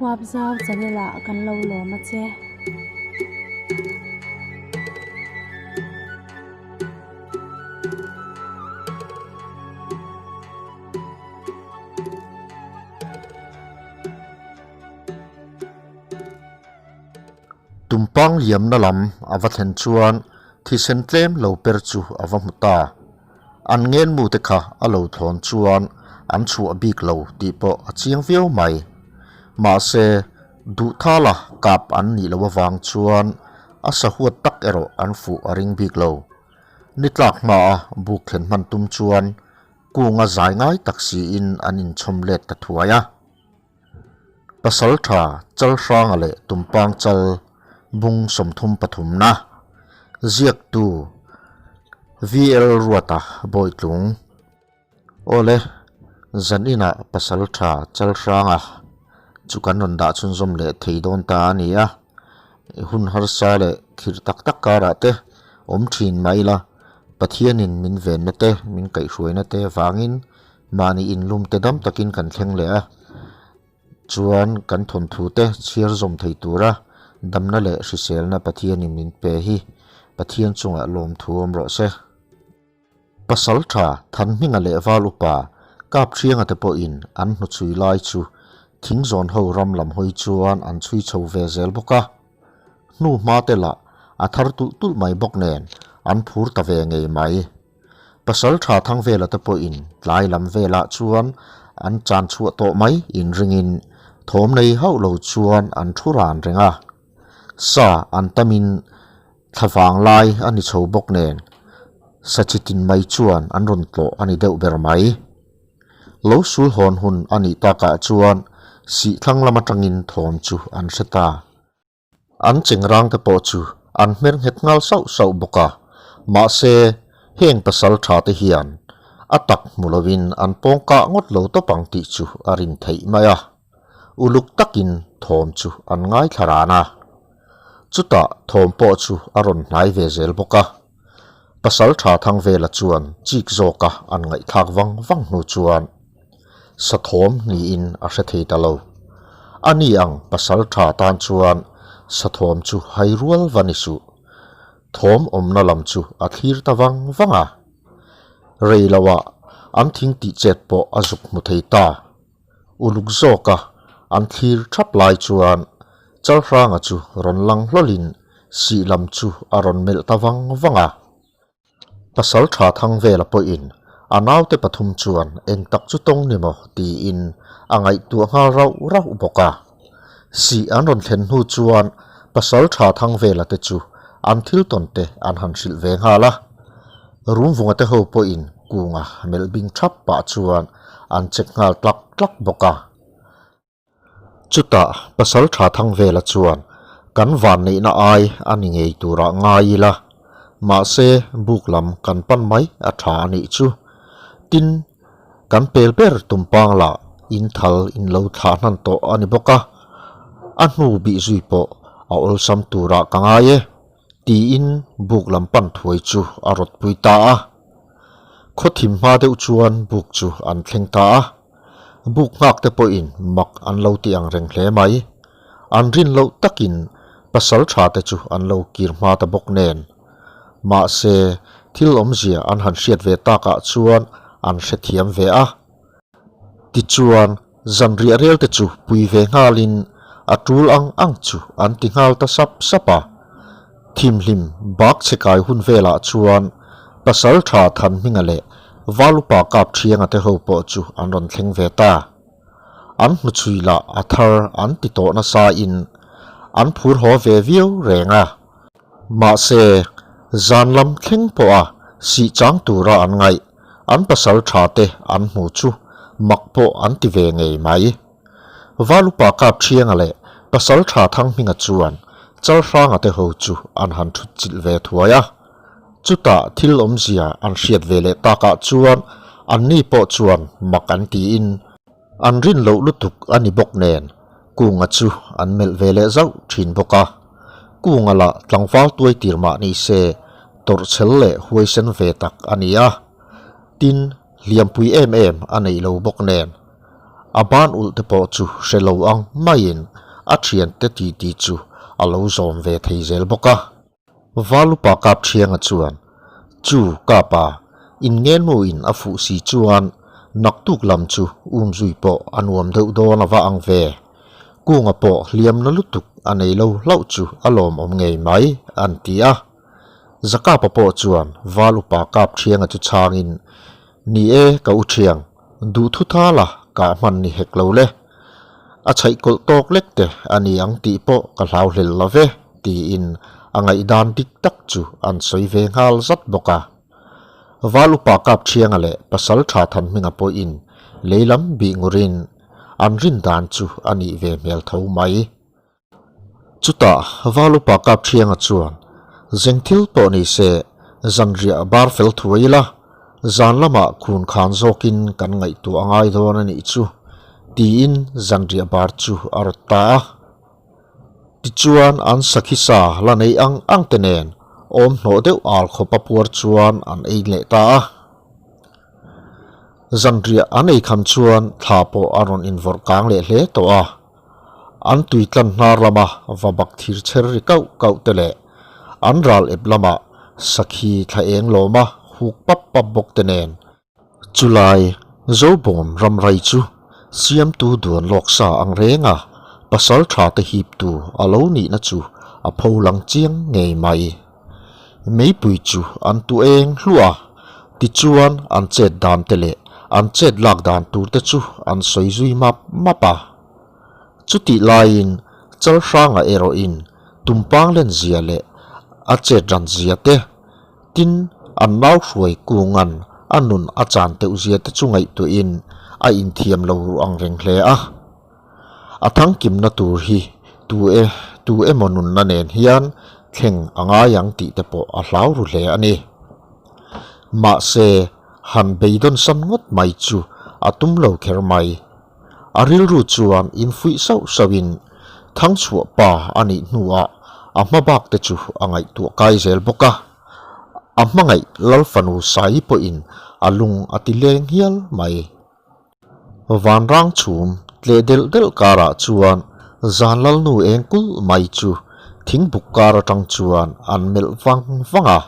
Huapzau channel ah kan lo lawm a che. Tumpang liamna lam a va thlen chuan thisen tlem lo per chu a va hmu ta. An ngenmute kha a lo thlawn chuan an chhuah bik lo tih pawh a chiang viau mai. Mahse, Duhthala kap an nih loh avang chuan a sahuat tak erawh an fuh a ring bik lo. Ni tlak hmaa buk thlen hman tum chuan kunga zai ngai tak siin an inchhawm let ta thuai a. Pasal tha Chalhranga leh Tumpang Chal bung 33 na ziaktu VL Ruata Bawitlung Awle zan inah pasal tha Chalhranga chu kan rawn dah chhunzawm leh thei dawn ta a ni a, hun harsa leh khirh tak tak karah te awm thin mah ila Pathianin min venna te min kaihhruaina te vangin Mahni inlum te dam takin kan thleng leh a, chuan kan thawnthu te chhiar zawm thei tura damna leh hriselna Pathianin min pe hi Pathian chungah lawmthu awm rawh se. Pasal tha Thanhminga leh Val upa Kapthianga te pawhin an hnuchhui lai chu thingzawn ho ram lam hawi chuan an chhui chho ve zel bawk a, hnu hma te lah a thar tulh tulh mai bawk nen an phur ta ve ngei mai. Pasal tha thang vela te pawhin tlai lam velah chuan an chan chhuah tawh mai inringin thawm nei hauh lo chuan an thu ran reng a. Sa an tamin thla vang lai a ni chho bawk nen sa chi tin mai chuan an rawn tlawh a ni deuh ber mai. Lo sul hawn hun a nih takah chuan sih thlang lam atangin thawm chu an hre ta. An chengrang te pawh chu an hmer nghet nghal sauh sauh bawk a, mahse heng pasal tha te hian a tak hmu lovin an pawng kah ngawt lo tawp ang tih chu a rin theih mai a, uluk takin thawm chu an ngaithla ran a. Chutah thawm pawh chu a rawn hnai ve zel bawk a, pasal tha Thangvela chuan chik zawka an ngaihthlak vang vang hnu chuan, Sathawm niin a hre thei ta lo. A ni ang pasal tha tan chuan sathawm chu hai rual va ni suh. Thawm awmna lam chu a thlir ta vang vang a. Rei loah an thing tih chet pawh a zuk hmu thei ta. Uluk zawka an thlir thap lai chuan Chalhranga chu rawn lang hlawlin sih lam chu a rawn melh ta vang vang a. Pasal tha thang vela pawhin a naute pathum chuan eng tak chu tawng ni maw tiin a ngaihtuah nghal rauh rauh bawk a. Sih an rawn thlen hnu chuan pasal tha thang vela te chu an thil tawn te an han hrilh ve nghal a. Rumvunga te ho pawhin kunga melh bing thap pah chuan an check nghal tlak tlak bawk a. Chutah pasal tha thang vela chuan kan vanneihna ai a ni ngei turah ngai ila, mahse buk lam kan pan mai a tha a nih chu. Tin, kan pel ber tumpang lah in thal in lo thlah hnan tawh a ni bawk a, a hnu bih zui pawh a awlsam turah ka ngai e, tiin buk lam pan thuai chu a rawtpui ta a. Khawthim hma deuh chuan buk chu an thleng ta a. Buk nghak te pawhin mak an lo ti ang reng hle mai. An rin loh takin pasal tha te chu an lo kir hma ta bawk nen. Mahse, thil awmzia an han hriat ve takah chuan an hrethiam ve a. Tichuan, zanriah rel te chu pui ve nghalin a tul ang ang chu an ti nghal ta sap sap a. Thimhlim bak chhe kai hun velah chuan pasal tha Thanhminga leh Valupa Kapthianga te ho pawh chu an rawn thleng ve ta. An hnuchhui lah a thar an ti tawh nasa in an phur haw ve viau reng a. Mahse, zan lam thleng pawha sih chang tura an ngaih an pasal tha te an hmu chu mak pawh an ti ve ngei mai. Valupa Kapthianga leh Pasaltha Thanghminga chuan Chalhranga te ho chu an han thut chilh ve thuai a. Chutah thil awmzia an hriat ve leh takah chuan anni pawh chuan mak an tiin an rin loh lutuk a ni bawk nen Kunga chu an melh ve leh zauh thin bawk a. Kunga lah tlangval tuai tir mah ni se tawrhchhel leh huaisen ve tak a ni a. Tin, hliampui em em a neih lo bawk nen. A ban ulh te pawh chu hre lo ang maiin a thiante titi chu a lo zawm ve thei zel bawk a. Valupa kap thianga chuan, Chu kapa, in ngenmu in a fuh si chuan naktuk lam chu umzui pawh a nuam deuh dawn a va ang ve. Kunga pawh hliamna lutuk a nei lo hlauh chu a lawmawm ngei mai, an ti a. Zakapa pawh chuan Valupa kap thianga chu chhangin, Ni e, ka u thiang, duhthu thala kah hman ni hek lo le. A chhaih kawlh tawk lek te a ni ang tih pawh ka hlau hlel lo ve, tiin a ngaihdan dik tak chu an sawi ve nghal zat bawk a. Val upa kap thianga leh pasal tha than hminga pawhin lei lam bih ngurin an rin dan chu a nih ve hmel tho mai. Chutah Valupa Kapthianga chuan, Zeng thil pawh ni se, zanriah bar fel thuai ila, zan lamah khun khan zawkin kan ngaihtuah a ngai dawn a nih chu, tiin zanriah bar chu a rawt ta a. Tichuan an sakhi sa la nei ang ang te nen awm hnawh deuh al khawpa puar chuan an ei leh ta a. Zanriah an ei kham chuan thla pawh a rawn invawrh kang leh hle tawh a. An tui tlan hnar lama va bak thir chher ri kauh kauh te leh an ral ep lama sakhi thla eng lawma huk pap pap bawk te nen chulai Zobawm ramrai chu siamtu duan lawk sa ang reng a, pasal tha te hiptu a lo nihna chu a pho lang chiang ngei mai. Meipui chu an tu eng hluah a, tichuan an chet dan te leh an chet lak dan tur te chu an sawi zui map map a. Chutih laiin Chalhranga erawhin tumpang len zia leh a chet ran zia te, tin an nau hruai kungan a nun a chan teuh zia te chu ngaihtuahin a inthiam lo ruh ang reng hle a. A thangkimna tur hi tu e tu emaw nunna nen hian thleng a ngai ang tih te pawh a hlau ru hle a ni. Mahse, han beidawn san ngawt mai chu a tum lo kher mai. A rilru chuan infuih sauh sauhin thangchhuah pa a nih hnuah a hma bak te chu a ngaihtuah kai zel bawk a. A hmangaih Lalfanu Saii pawhin a lung a ti leng hial mai. Vanrang chhum tleh delh delh karah chuan zan lalnu eng kulh mai chu thingbuk kar atang chuan an melh vang vang a.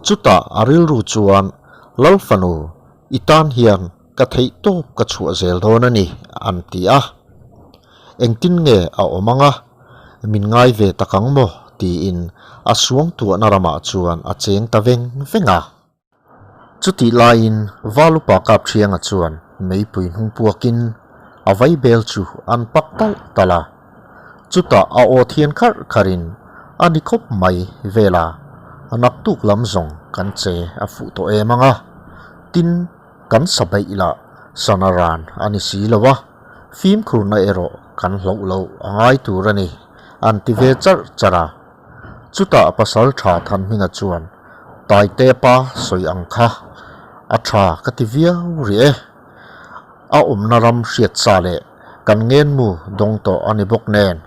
Chutah a rilru chuan Lalfanu i tan hian ka theih tawp ka chhuah zel dawn a ni an ti a. Engtin nge a awm ang a, min ngai ve tak ang maw tiin a suangtuahna ramah chuan a cheng ta veng veng a. Chutih laiin Valupa Kapthianga chuan meipui hnung puakin a vaibel chu an pak talh talh a. Chutah a aw thian kharh kharhin a ni khawp mai vela naktuk lam zawng kan che a fuh tawh em ang a, tin kan sa beih lah sana ran a ni si lo a, fimkhurna erawh kan hloh loh a ngai tur a ni an ti ve charh charh a. Chutah pasal tha Thanhminga chuan Taite pa sawi ang kha a tha ka ti viau rih e. A awmna ram hriat sa leh kan ngenmu dawng tawh a ni bawk nen.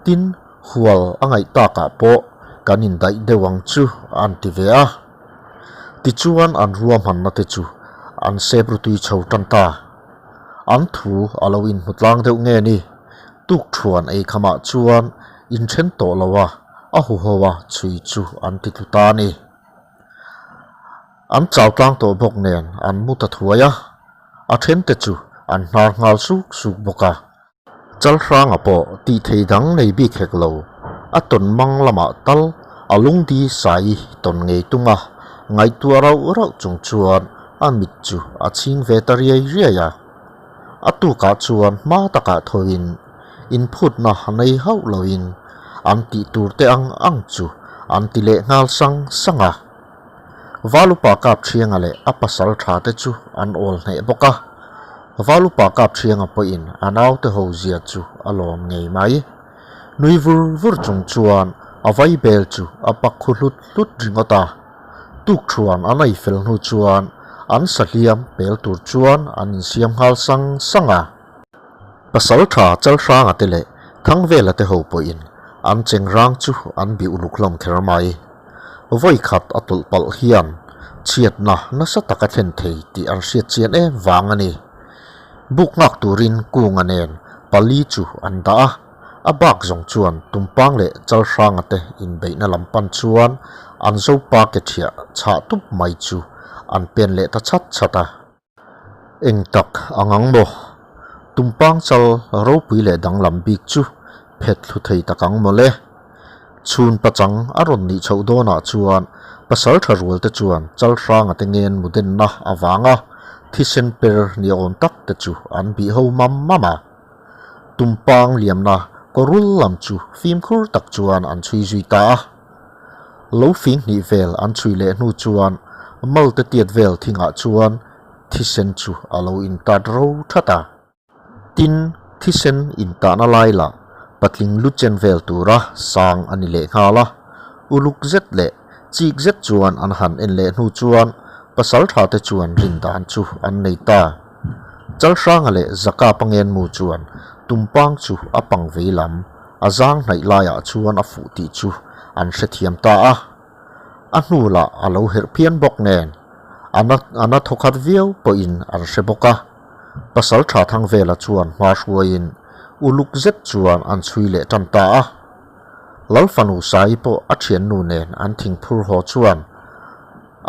Tin, hual a ngaih takah pawh kan indaih deuh ang chu an ti ve a. Tichuan an ruahmanna te chu an sep rutui chho tan ta. An thu a lo inhmu tlang deuh nge ni? Tukthuan ei khamah chuan inthen tawh lo a, a huho a chhui chu an ti tlu ta a ni. An chau tlang tawh bawk nen an mu ta thuai a, a thente chu an hnar nghal suk suk bawk a. Chalhranga pawh tih thei dang nei bik hek lo, a tawn mang lamah tal a lungdi sai tawn ngei tung a, ngaihtuah rauh rauh chung chuan a mit chu a chhing ve ta riai riai a. A tukah chuan hma takah thoin inphutna nei hauh loin an tih tur te ang ang chu an ti leh nghal sang sang a. Valupa Kapthianga leh a pasal tha te chu an awl hneh bawk a. Valupa Kapthianga pawhin a naute ho zia chu a lawm ngei mai. Nui vur vur chung chuan a vaibel chu a pak khu hlut hlut ringawt a. Tukthuan an ei fel hnu chuan an sahliam pel tur chuan an insiam nghal sang sang a. Pasal tha Chalhranga te leh Thangvela te ho pawhin an cheng rang chu an bih uluk hlawm kher mai. Vawi khat a tawlh palh hian chhiatna nasa taka thlen thei tih an hriat chian em vang a ni. Buk nghak turin Kunga nen pali chu an dah a, a bak zawng chuan Tumpang leh Chalhranga te inbeihna lam pan chuan an Zopa ke ṭhiah chhah tup mai chu an pen leh ta chhat chhat a. Eng tak ang ang maw? Tumpang chal ropui leh danglam bik chu phet thlu thei tak ang mawle. Chhun pachang a rawn nih chhoh dawnah chuan pasal tha rual te chuan chal hranga te ngen mudenna avanga thisen per ni awm tak te chu an bih ho mam mam a. Tumpang liamna kawrul lam chu fimkhur tak chuan an chhui zui ta a. Lo fing hnih vel an chhui leh hnu chuan malte tiat vel thingah chuan thisen chu a lo intat ro that a. Tin, thisen intahna lai lah patling lu chen vel tura sang a ni leh nghal a. Uluk zet leh chik zet chuan an han en leh hnu chuan pasal tha te chuan rin dan chu an nei ta. Chalhranga leh Zaka Pangenmu chuan tumpang chu a pang vei lam A zang hnaih laiah chuan a fuh tih chu an hrethiam ta a. A hnu lah a lo herh phian bawk nen, a na a na thawkhat viau pawhin an hre bawk a. Pasal tha thang vela chuan hma hruaiin uluk zet chuan an chhui leh tan ta a. Lal fanu Sai pawh a thiannu nen an thingphur haw chuan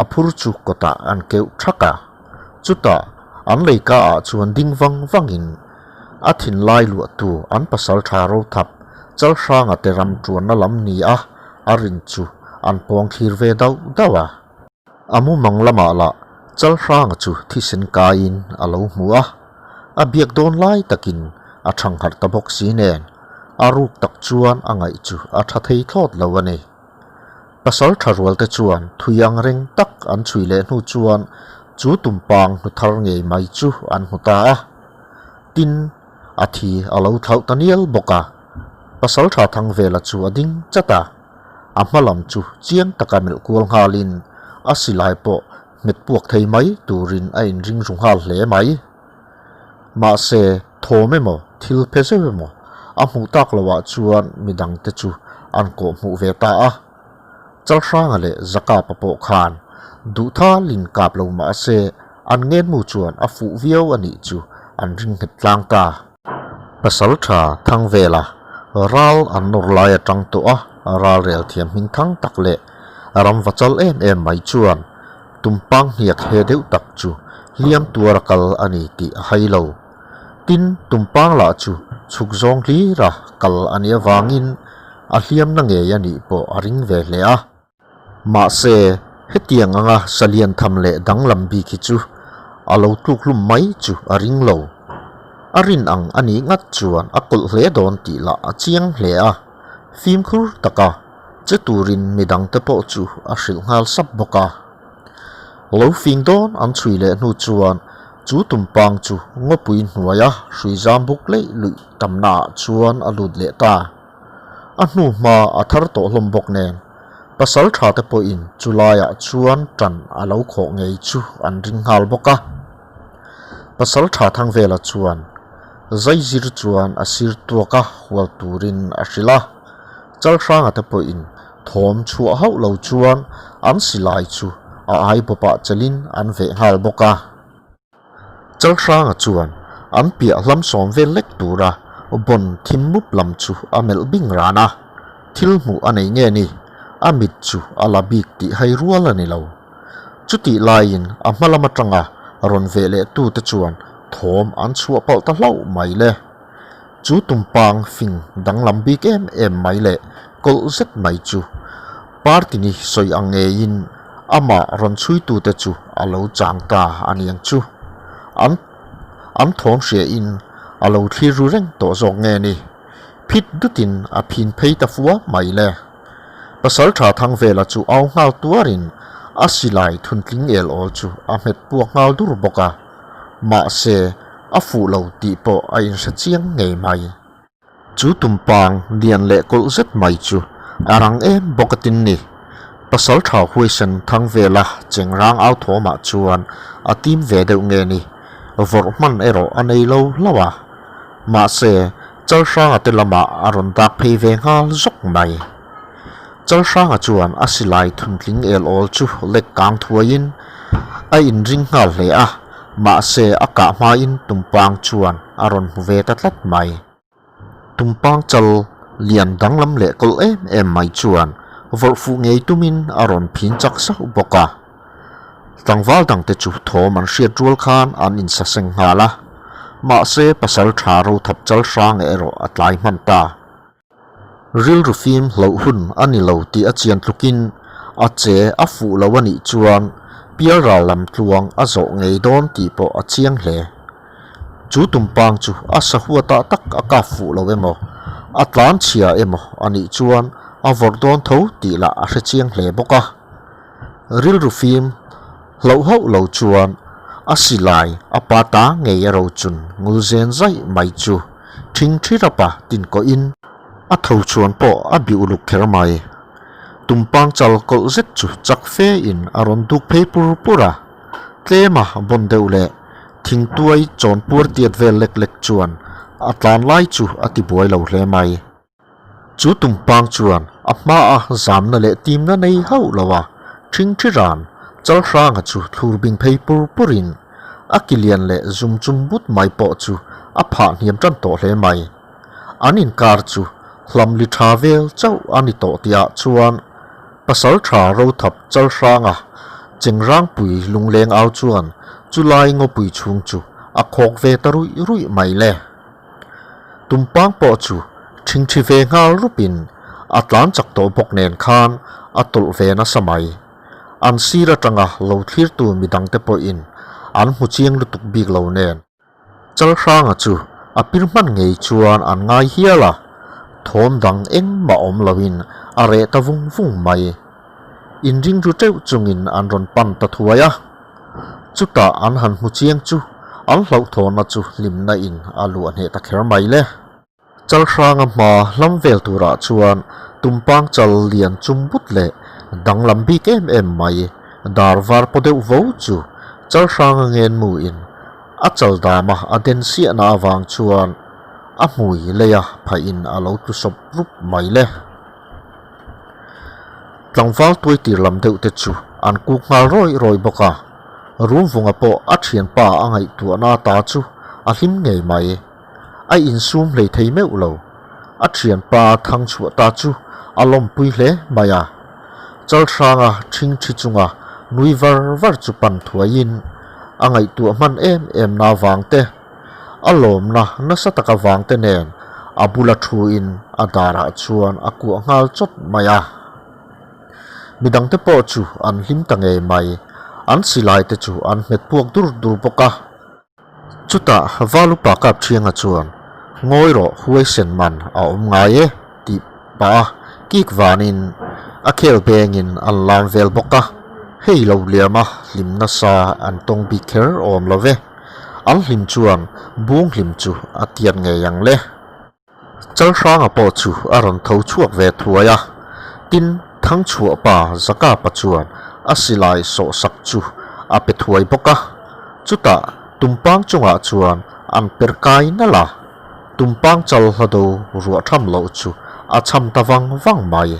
a phur chu kawtah an keuh thak a. Chutah an leika ah chuan ding vang vangin A thinlai luahtu an pasal tha rothap Chalhranga te ram tuanna lam ni a a rin chu an pawng thlir ve dauh dauh a. A mumang lamah lah Chalhranga chu thisen kaiin a lo hmu a, a biak dawn lai takin a thangharh ta bawk si nen a ruk tak chuan a ngaih chu a tha thei thlawt lo a ni. Pasal tha rualte chuan thui ang reng tak an chhui leh hnu chuan chu tumpang hnu thar ngei mai chu an hmu ta a. Tin, a thi a lo thlauh ta nial bawk a. Pasal tha thang vela chu a ding chat a, a hma lam chu chiang taka melh kual nghalin a silai pawh hmet puak thei mai turin a inring ru nghal hle mai. Mahse, thawm emaw, thil phe zeuh emaw a hmuh tak loah chuan midangte chu an kawh hmuh ve ta a. Chalhranga leh Zakapa pawh khan duhthalin kap lo mahse an ngenmu chuan a fuh viau a nih chu an ring nghet tlang ta. Pasal tha Thangvela ral an nawr lai atang tawh a, ralrel thiam hming thang tak leh ramva chal em em mai chuan Tumpang hniak he deuh tak chu hliam tuar a kal a ni tih a hai lo. Tin, tumpang lah chu chhuk zawng hlira kal a nih avangin a hliamna ngei a nih pawh a ring ve hle a. Mahse, hetiang anga salian tham leh danglam bik hi chu a lo tluk hlum mai chu a ring lo. A rin ang a nih ngat chuan a kawlh hle dawn tih lah a chiang hle a, fimkhur taka Che turin midangte pawh chu a hrilh nghal sap bawk a. Lo fing dawn an chhui leh hnu chuan chu tumpang chu ngawpui hnuaia hrui zam buk leih luih tamnaah chuan a lut leh ta. A hnu hma a thar tawh hlawm bawk nen pasal tha te pawhin chu laiah chuan tan a lo khawh ngei chu an ring nghal bawk a. Pasal tha Thangvela chuan zaizir chuan a sir tuaka hual turin a hrilh a. Chalhranga te pawhin thawm chhuah hauh lo chuan an silai chu a ai bawpah chelin an veh nghal bawk a. Chalhranga chuan an piah hlam sawm vel lek tura bawn thim mup lam chu a melh bing ran a, thil hmuh a nei nge ni, a mit chu a la bik tih hai rual a ni lo. Chutih laiin a hma lam atanga rawn veh leh tute chuan thawm an chhuah palh ta hlauh mai le. Chu tumpang fing danglam bik em em mai leh kawlh zet mai chu party ni sawi ang ngeiin amah rawn chhuitute chu a lo chang ta a niang chu. An an thawm hriain a lo thlir ru reng tawh zawk nge ni? Phit dutin a phin phei ta fua mai le. Pasaltha Thangvela chu au nghal tuarin a silai thuntling el awl chu a hmet puak nghal dur bawk a. Mahse, a fuh lo tih pawh a inhre chiang ngei mai. Chu tumpang lian leh kawlh zet mai chu a rang em bawk a tin ni. Pasal tha huaisen thang vela chengrang au thawmah chuan a tim ve deuh nge ni, vawrh hman erawh a nei lo hlauh a. Mahse, Chalhranga te lamah a rawn dak phei ve nghal zawk mai. Chalhranga chuan a silai thuntling el awl chu lek kang thuaiin a inring nghal hle a. Mahse a kah hmain tumpang chuan a rawn hmu ve ta tlat mai. Tumpang chal lian danglam leh kawlh em em mai chuan vawrh fuh ngei tumin a rawn phin chak sauh bawk a. Tlangval dangte chu thawm an hriat rual khan an insaseng nghal a, mahse pasal tha rothap chal hrang erawh a tlai hman ta. Rilru fim hloh hun a ni lo tih a chian tlukin a che a fuh lo a nih chuan pialral lam tluang a zawh ngei dawn tih pawh a chiang hle. Chu tumpang chu a sahuatah tak a kap fuh lo emaw, a tlan chhia emaw a nih chuan a vawrh dawn tho tih lah a hre chiang hle bawk a. Rilru fim hloh hauh lo chuan a silai a pa ta ngei a rochun ngul zen zaih mai chu thing thi rapa tinkawhin a tho chhuan pawh a bih uluk kher mai. Tumpang chal kawlh zet chu chak fe in a rawn duk phei pur pur a, tlema bawn deuh leh thingtuai chawn puar tiat vel lek lek chuan a tlan lai chu a ti buai lo hle mai. Chu tumpang chuan a hmaa zamna leh timna nei hauh lo a, ṭhingṭhi ran Chalhranga chu thlur bing phei pur purin a ki lian leh zum chum but mai pawh chu a phah hniam tan tawh hle mai. An inkar chu hlam li tha vel chauh a ni tawh tihah chuan Pasalṭha Rothap Chalhranga Chengrangpui lungleng au chuan chulai ngawpui chhung chu a khawk ve ta ruih ruih mai le. Tumpang pawh chu ṭhingṭhi ve nghal rupin a tlan chak tawh bawk nen khan a tawlh ve nasa mai. An sir atanga lo thlirtu midangte pawhin an hmu chiang lutuk bik lo nen. Chalhranga chu a pir hman ngei chuan an ngai hial a, thawm dang engmah awm loin a reh ta vung vung mai. Inring ru teuh chungin an rawn pan ta thuai a. Chutah an han hmu chiang chu an hlauhthawhna chu hlimna in a luah hneh ta kher mai le. Chalhranga hma hlam vel turah chuan tumpang chal lian chum but leh danglam bik em em mai dar var paw deuh vo chu Chalhranga ngenmu in a chal dama a den siahna avang chuan a hmui leia phah in a lo tlu sawp rup mai le. Tlangval tuai tir lam deuh te chu an kuk nghal rawi rawi bawk a, Rumvunga pawh a thianpa a ngaihtuahna ta chu a hlim ngei mai. A insum hlei thei meuh lo. A thianpa thang chhuah ta chu a lawmpui hle mai a. Chalhranga ṭhingṭhi chunga nui var var chu pan thuaiin a ngaihtuah hman em em na vang te, A lawmna nasa taka vangte nen a bula thuin a darah chuan a kuah nghal chawt mai a. Midangte pawh chu an hlim ta ngei mai, an silai te chu an hmet puak dur dur bawk a. Chutah Valupa Kapṭhianga chuan, Ngawi rawh huaisen man a awm ngai e tih pah a kik vanin a khel bengin an lam vel bawk a, hei lo liama hlim nasa an tawng bik kher awm lo ve. An hlim chuan bung hlim chu a tiat ngei ang le. Chalhranga pawh chu a rawn tho chhuak ve thuai a, tin Thangchhuah pa Zakapa chuan a silai sawhsak chu a pe thuai bawk a, chutah tumpang chungah chuan an per kai nalh a, tumpang chal hlado ruah tham loh chu a cham ta vang vang mai.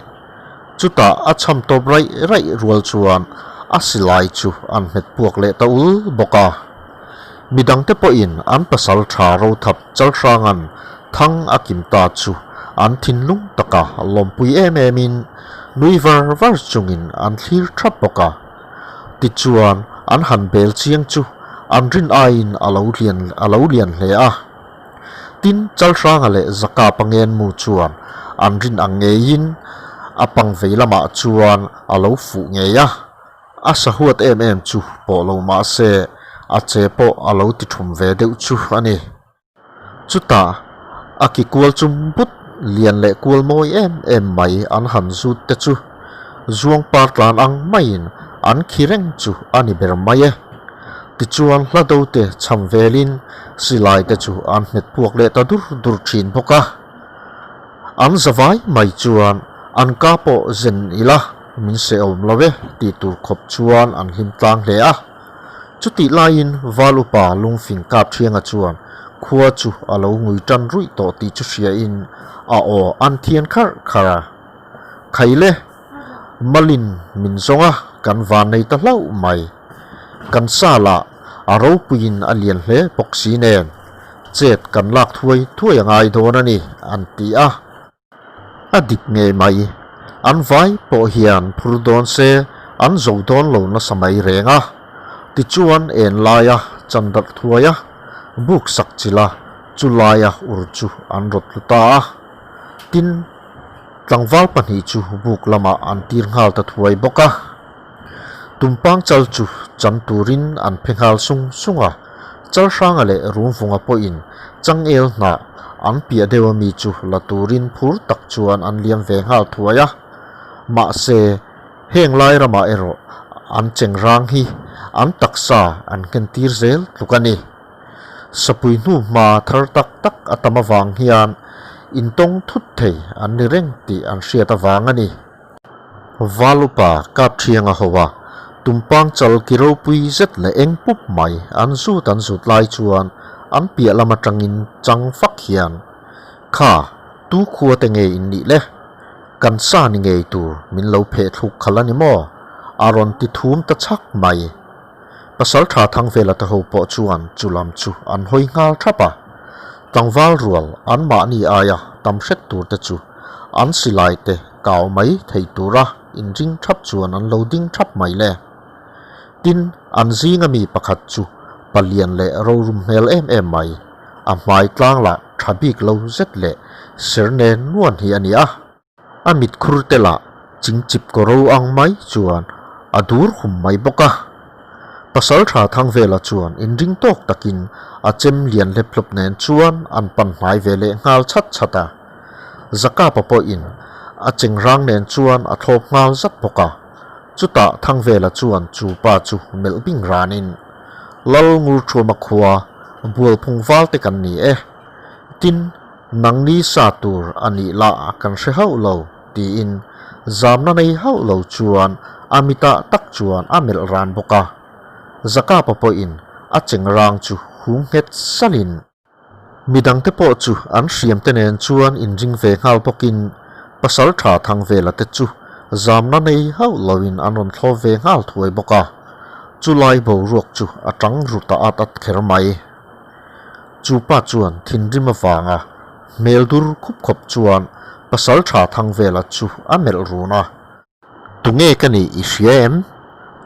Chutah a cham tawp raih raih rual chuan a silai chu an hmet puak leh ta ul bawk a. Midangte pawhin an pasal tha rothap Chalhranga'n thang a kim ta chu an thinlung taka lawmpui em emin nui var var chungin an thlir thap bawk a. Tichuan an han bel chiang chu an rin aiin a lo lian a lo lian hle a. Tin, Chalhranga leh Zaka Pangenmu chuan an rin ang ngeiin a pang vei lamah chuan a lo fuh ngei a, a sahuat em em chu pawh lo mah se a che pawh a lo ti thum ve deuh chu a ni. Chutah a ki kual chum but lian leh kual mawi em em mai an han zut te chu zuang par tlan ang maiin an khi reng chu a ni ber mai e. Tichuan hla do te cham velin silai te chu an hmet puak leh ta dur dur thin bawk a. An za vai mai chuan an ka pawh zen ila min se awm lo e tih tur khawp chuan an hlim tlang hle a. Chutih laiin Val upa lungfing kap thianga chuan khua chu a lo ngui tan ruih tawh tih chu hriain a aw an thian kharh kharh a. Khaile! Malin min zawng a, kan van nei ta hlauh mai. Kan sa lah A ropuiin a lian hle bawk si nen, chet kan lak thuai thuai a ngai dawn a ni, an ti a. A dik ngei mai. An vai pawh hian phur dawn se an zo dawn lo nasa mai reng a. Tichuan en laia chan darh thuai a, buk sak chilh a, chu laia ur chu an rawt tlu ta a. Tin, tlangval pahnih chu buk lamah an tir nghal ta thuai bawk a. Tumpang chal chu cham turin an phe nghal sung sung a, Chalhranga leh Rumvunga pawhin changel hnah an piah deuh ami chu la turin phur tak chuan an liam ve nghal thuai a. Mahse, heng lai ramah erawh an cheng rang hi an taksa an nghentir zel tluk a ni. Sapui hnu hma thar tak tak a tam avang hian intawng thut thei an ni reng tih an hriat avang a ni. Valupa kap thiang a ho a, tumpang chal ki ropui zet leh eng pup mai an zut an zut lai chuan an piah lam atangin chang fak hian, Kha, tu khua te nge in nih le? Kan sa ni ngei tur min lo pheh thluk khalh a ni maw? A rawn ti thum ta chhak mai. Pasaltha Thangvela te ho pawh chuan chu lam chu an hawi nghal thap a, tlangval rual anmahni aia tam hret tur te chu an silai te kau mai thei tura inring thap chuan an lo ding thap mai le. Tin, an zinga mi pakhat chu palian leh rorum hmel em em mai, a hmai tlang lah tha bik lo zet leh ser nen nuan hi a ni a. A mit khur te lah chingchip kaw ro ang mai chuan a dur hum mai bawk a. Pasal tha Thangvela chuan inring tawk takin a chem lian hlep hlawp nen chuan an pan hnai ve leh nghal chhat chhat a. Zakapa pawhin a chengrang nen chuan a thlawp nghal zat bawk a. Chutah Thangvela chuan chu pa chu melh bing ranin, Lal Ngurthuama khua Bualphung val te kan ni e. Tin, Nangni sa tur a nih lah kan hre hauh lo, tiin zamna nei hauh lo chuan a mitah tak chuan a melh ran bawk a. Zakapa pawhin a chengrang chu hung nghet salhin midangte pawh chu an hriamte nen chuan inring ve nghal bawkin Pasaltha Thangvela te chu zamna nei hauh loin an rawn thlawp ve nghal thuai bawk a. Chulai boruak chu a tang ru ta at at kher mai. Chu pa chuan thinrim avanga hmel dur khup khawp chuan pasal tha thang vela chu a melh run a. Tunge ka nih i hria em?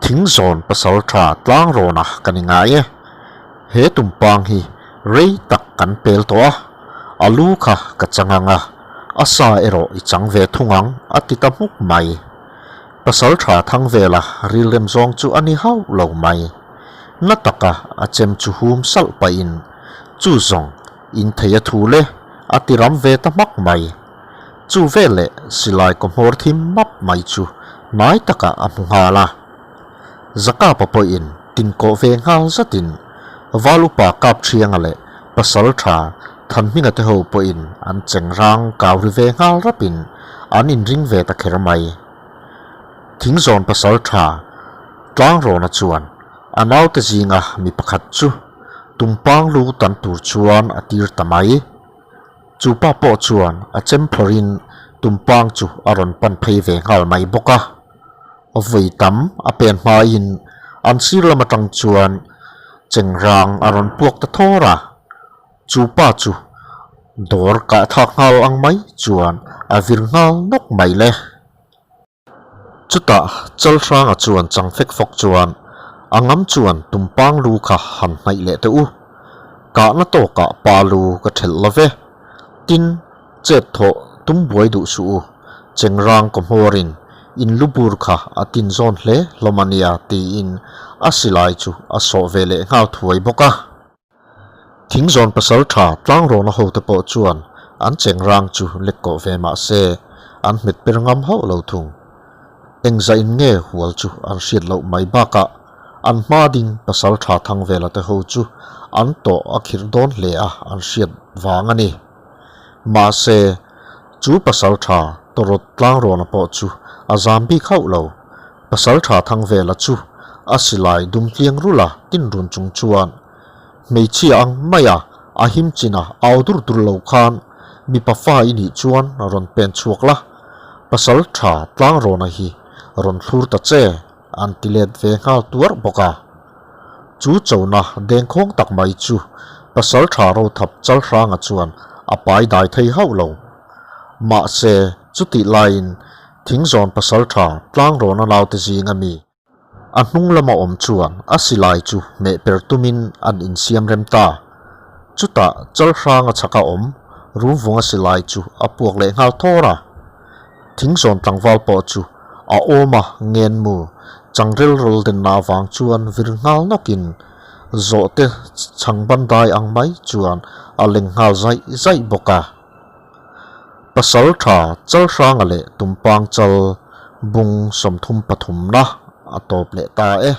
Thing zawn pasal tha tlang rawn a ka ni ngai e. He tumpang hi rei tak kan pel tawh a, a lu kha ka chang ang a, a sa erawh i chang ve thung ang a ti ta hmuk mai. Pasal tha thang vela rilrem zawng chu a ni hauh lo mai. Na taka a chem chu hum salh pahin chu zawng in thei a thu le a ti ram ve ta hmak mai. Chu veleh silai kaw hmawr thim map mai chu hnai takah a hmu nghal a. Zakapa pawhin tinkawh ve nghal zatin Valupa Kapṭhianga leh Pasal Tha Thanhminga te ho pawhin an cheng rang kau ri ve nghal rapin an inring ve ta kher mai. Thingzawn Pasal Tha Tlangrawna chuan a naute zinga mi pakhat chu tumpang lu tan tur chuan a tir ta mai. Chu pa pawh chuan a chem phawrhin tumpang chu a rawn pan phei ve nghal mai bawk a. Vawi tam a pen hmain an sir lam atang chuan chengrang a rawn puak ta thawr a. Chu pa chu dawr kah thlak nghal ang mai chuan a vir nghal nawk mai le. Chutah Chalhranga chuan chang fek fawk chuan a ngam chuan tumpang lu kha han hnaih leh teh u. Kahna tawkah pa lu ka thelh lo ve. Tin, chet thawh tum buai duh suh u. Chengrang kaw hmawrin in lu bur kha a tin zawn hle hlawm a nia tiin a silai chu a sawh ve leh nghal thuai bawk a. Thingzawn pasal tha tlangrawn a hote pawh chuan an chengrang chu lek kawh ve mah se an hmet per ngam hauh lo thung. Engzah in nge hual chu an hriat loh mai bakah an hma ding pasal tha thang vela te ho chu an tawh a khirh dawn hle a an hriat vang a ni. Mahse, chu pasal tha tawrawt tlangrawna pawh chu a zam bik hauh lo. Pasal tha thang vela chu a silai dum tliang rula tin run chung chuan hmeichhia ang maia a him china au dur dur lo khan mipa fa i nih chuan rawn pen chhuak la, pasal tha tlang rawna hi rawn thlur ta che an ti let ve nghal tuar bawk a. Chu chona dengkhawng tak mai chu Pasalṭha Rothap Chalhranga chuan a pai dai thei hauh lo. Mahse, chutih laiin Thingzawn Pasalṭha Tlangrawna naute zinga mi a hnung lama awm chuan a silai chu hmeh per tumin an insiam rem ta. Chutah Chalhranga chhaka awm Rumvunga silai chu a puak leh nghal thawr a. Thingzawn tlangval pawh chu a awm a ngenmu changrel rawl denna avang chuan vir nghal nawkin zawhte chhang bandai ang mai chuan a leng nghal zaih zaih bawk a. Pasal tha Chalhranga leh Tumpang chal bung 33 na a tawp leh ta e.